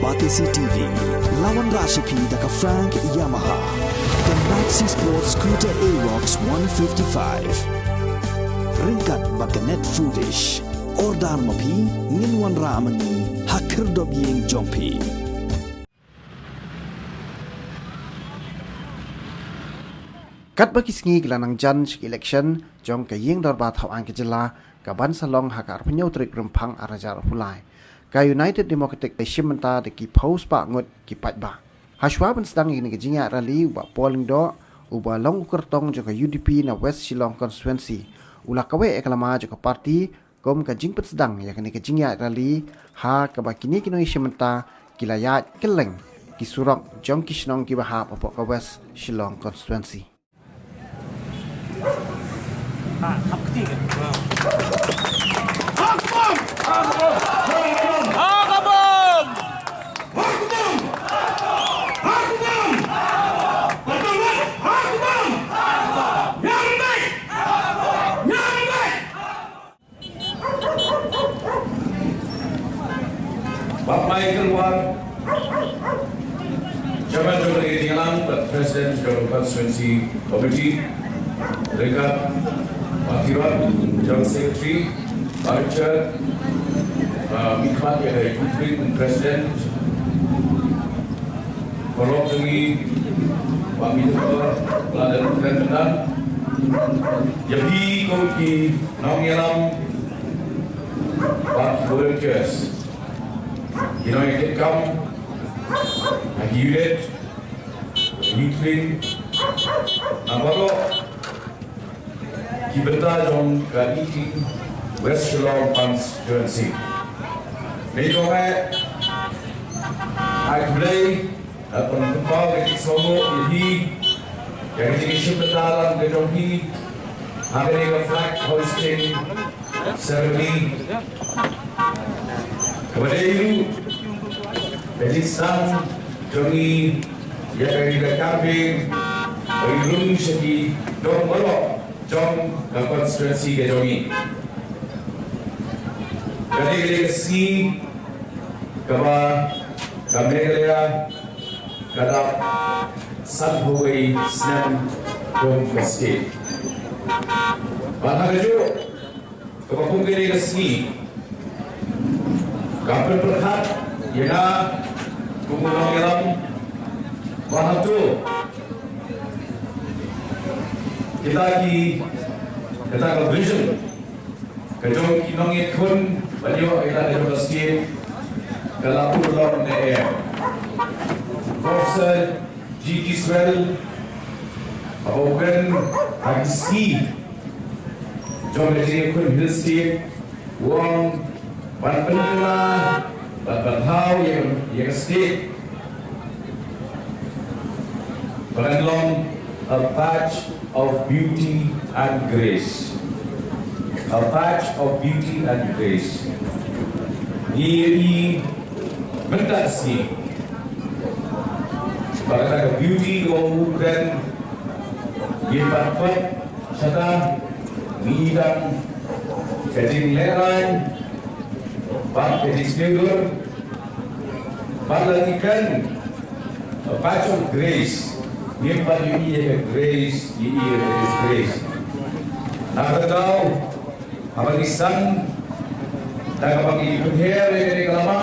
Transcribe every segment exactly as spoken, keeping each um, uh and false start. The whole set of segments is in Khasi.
Batesi T V, la wanrah sha phi da ka Frank Yamaha, ka Maxi Sport Scooter Aerox one fifty-five. Ryngkat bad ka Net Foodish. Order ma phi, ngin wanrah ma ngi ha khyrdop ïing jong phi. Katba ki sngi ki la nang jan sha ka election jong ka ïing dorbar thaw aiñ ka jylla, ka ban sa long ha ka arphew hynñiew tarik Rymphang arhajar arphew lai, ka United Democratic Party shim bynta da ki phew spah ngut ki paidbah. Hashwa ban sdang ïa kane ka jingïaid rally, u Bah Paul Lyngdoh, uba long u kyrtong jong ka U D P na West Shillong Constituency, u la kaweh ïa ka lama jong ka party kum ka jingpynsdang ïa kane ka jingïaid rally, ha kaba kine ki nongïashim bynta ki la ïaid kylleng ki surok jong ki shnong kiba hap hapoh ka West Shillong Constituency. Bah Michael War, Chairman jong ka Jingïalang bad President jong ka Constituency Committee, ryngkat Bah Tirot jong Secretary, Bah Richard, Bah Mikmat ïa ka Youth Wing President, paralok jong ngi, Bah Michael War, Bah Tirot, ïa phi kum ki nongïalam, bad volunteers, ki nongïalam, ha ki unit, youth wing, na baroh ki bynta jong ka eighteen West Shillong Constituency. Ngi ong eh, ai khublei, bad pynpaw ka jingsngewnguh ïa phi, ïa ka jingïashim bynta lang ka jong phi ha kane ka flag hoisting ceremony. Kaba dei ruh ka jingsdang jong ngi ïa kane ka campaign ba ngi rung sha ki dong baroh jong ka constituency ka jong ngi. Ka dei ka sngi kaba ka Meghalaya ka dap sanphew wei snem kum ka state. Bad ha kajuh kaba kum kane ka sngi ka pynpyrkhat ïa nga kum u nongïalam ba hato kita ki, kita ka vision ka jong ki nongïakhun ban ïoh ïa ka jong ka state ka la pynlong na em. Professor G T Swell haba u kren ha ki sngi jong ka jingïakhun Hill State, u ong ban pynkylla, ban pynpaw ïa, ïa ka state ba kan long a patch of beauty and grace. A patch of beauty and grace. Ngi ïohi mynta ka sngi ba kata ka beauty ka u kren, ngim pat khot shata, ngi tang ka jinglehrain bad ka jingsngewdur. Bad lada ngi kren a patch of grace, ngim pat ïohi ïa ka grace, ngi ïohi ïa ka disgrace. Na kata ka daw, haba ngi sdang da kaba ngi pynher ïa kane ka lama,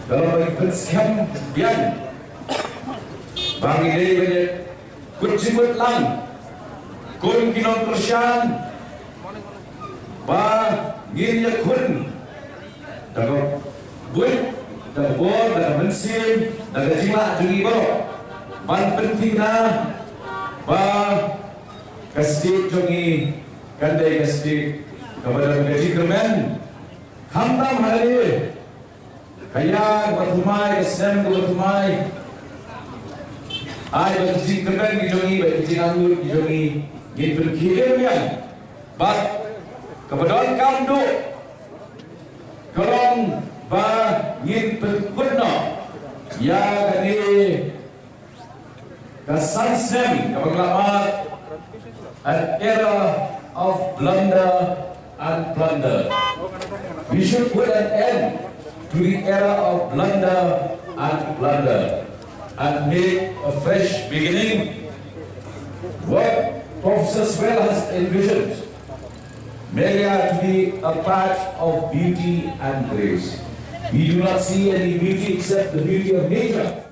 ka long ba ngi pynskhem biang ba ngi dei ban ïa kut jingmut lang kum ki nongkyrshan ba ngin ïakhun da ka buit, da ka bor, da ka mynsiem, da ka jinglah jong ngi baroh ban pynthikna ba ka state jong ngi kan dei ka state kaba don ka jingkyrmen. Khamtam hangne ka ïa kaba thymmai, ka snem kaba thymmai, ai ba ki jingkyrmen ki jong ngi, ba ki jingangnud ki jong ngi ngin pynkhie biang. Bad kaba donkam duh ka long ba ngin pynkut noh ïa kane ka san snem kaba ngi la mad, an era of blunder and plunder. We should put an end to the era of blunder and plunder and make a fresh beginning. What Professor Swell has envisioned Meghalaya to be a patch of beauty and grace. We do not see any beauty except the beauty of nature.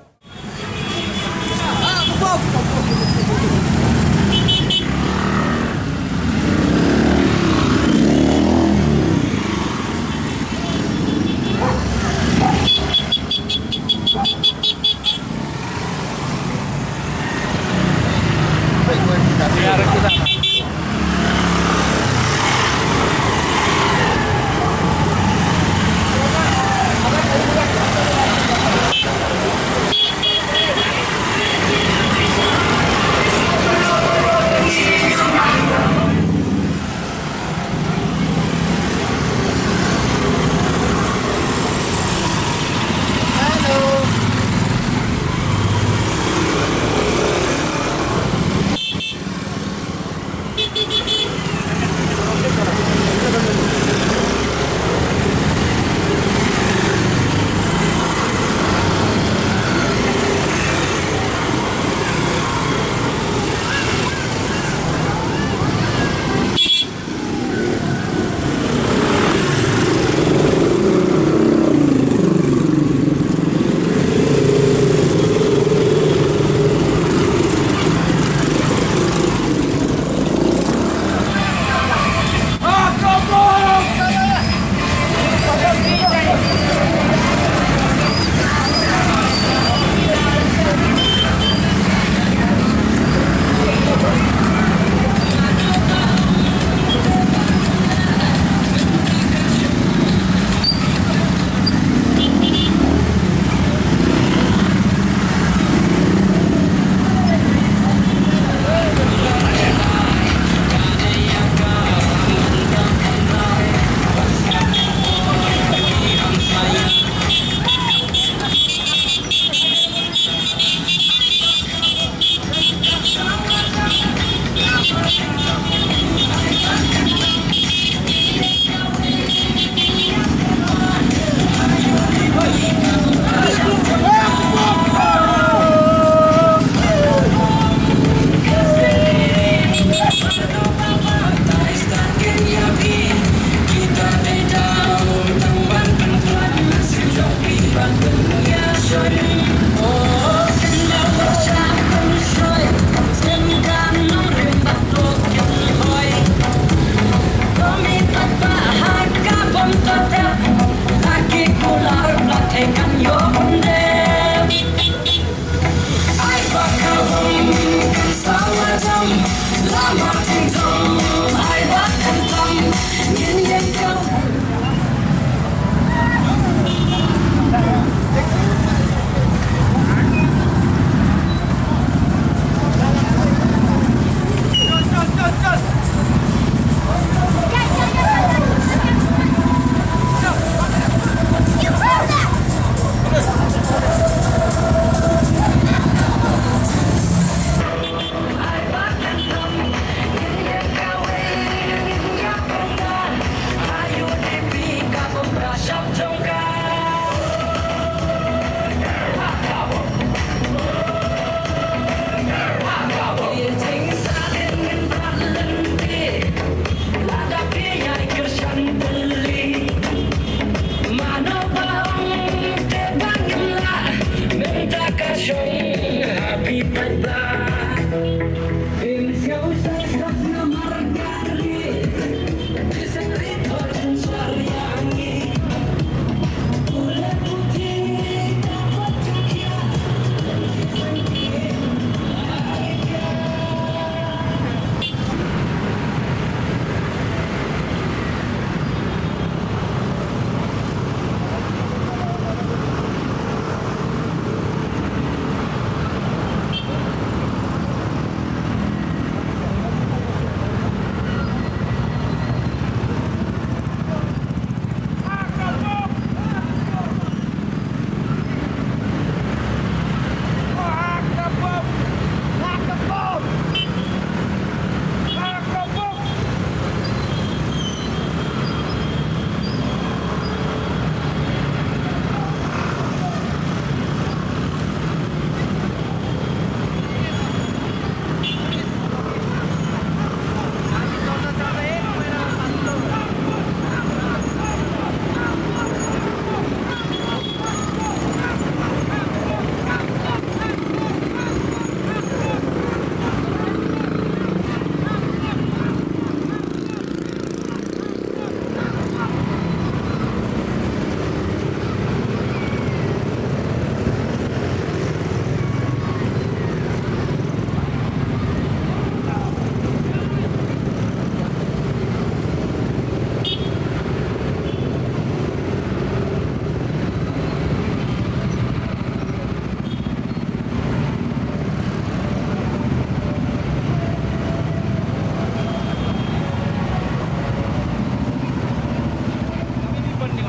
Hangne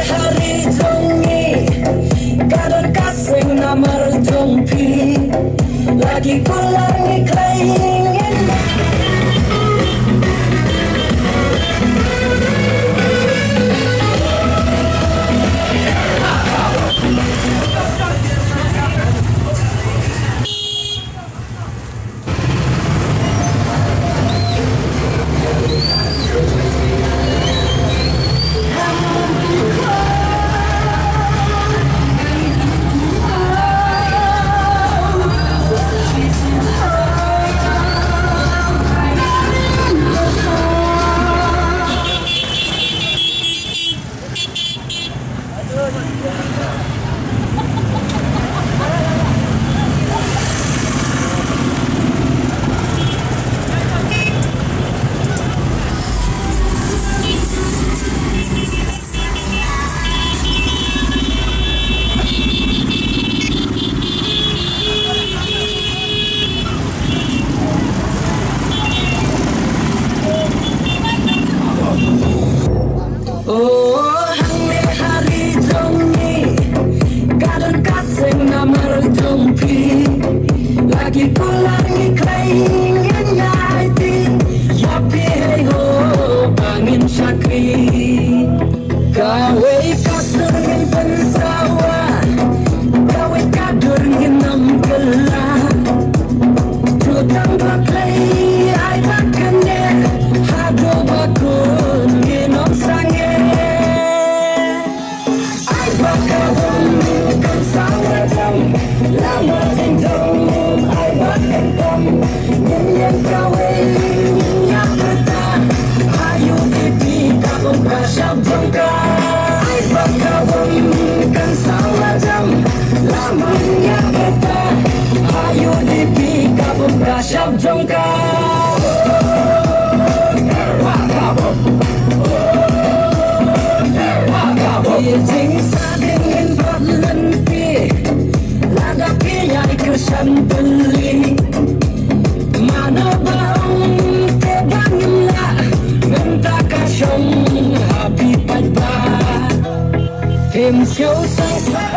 ha ri jong ngi ka don ka seng namar jong phi. La ki kular ngi khlei ngin. Oh, hangne ha ri jong ngi ka don ka seng namar jong phi. La ki kular ngi khlei ngin ïai ti ïa phi, hei ho ba ngin shakri. Kawei ka sur ngin pynsawa, kawei ka dur ngin ym kylla. Jutang ba khlei ai ba kane haduh ba kun ngin ym sangeh. Ai ba ka bym kan sawa jam la ma ding dong. Ai ba kan tam ngin ïeng kawei ngin ïa pyrta. Ha U D P ka bym ka shap jong ka. Ai ba ka bym kan sawa jam la ma ïa pyrta. Ha U D P ka bym ka shap jong ka. Jingsadin ngin bat lynti lada phi ïai kyrshan pynlih. Mano ba ong te ba ngim lah, mynta ka shong ha phi paidbah. Phim siew sngewsih.